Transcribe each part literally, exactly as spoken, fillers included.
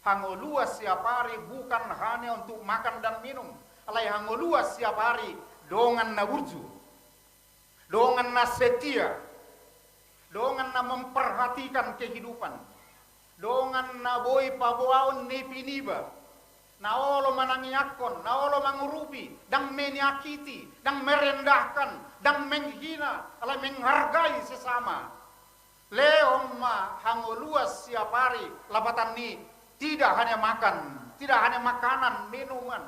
Hangoluan siap ari bukan hanya untuk makan dan minum, alai hangoluan siap ari dongan na burju, dongan na setia, dongan na memperhatikan kehidupan, dongan na boi paboaon nepi niba, na olo manangiangkon, na olo mangurupi, ndang menyakiti, ndang merendahkan, ndang menghina, alai menghargai sesama. Lehon ma hangoluan siap ari, lapatan ni tidak hanya makan, tidak hanya makanan, minuman,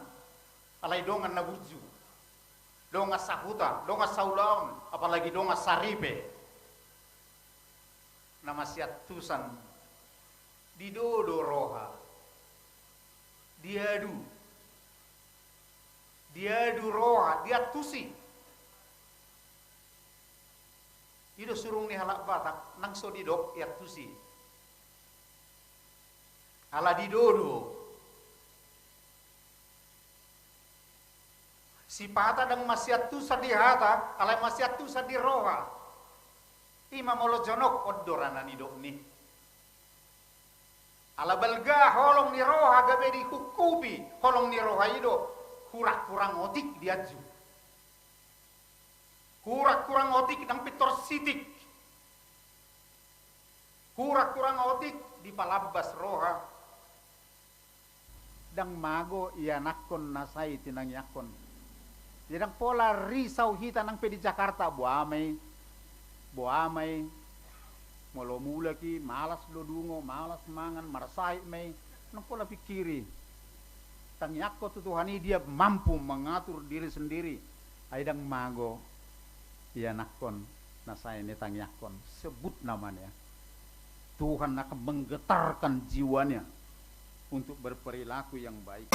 alai dongan na burju, dongan sahuta, dongan saulaon, apalagi dongan saripe. Na masiantusan, didodo roha, diadu, diadu roha, diantusi. I do surung ni halak Batak, ndang so didok iantusi. Ala didodo. Sipata ndang masiantusan di hata, alai masiantusan di roha. I ma molo jonok, on do ra na nidok ni. Ala balga holong ni roha gabe dihungkupi, holong ni roha i do hurang-hurang otik dianju. Hurang-hurang otik ndang pintor sitik. Hurang-hurang otik dipalambas roha. Ndang mago ianakkon na sai tinangiangkon. Jadi ndang pola risau hita nang pe di Jakarta, boha ma i, boha ma i. Molo mulak i, malas do dungo, malas mangan, marsahit ma i. Ndang pola pikiri. Tangiangkon tu Tuhan i, dia mampu mengatur diri sendiri. Ai ndang mago ianakkon na sai nitangiangkon, sebut namanya. Tuhan akan menggetarkan jiwanya untuk berperilaku yang baik.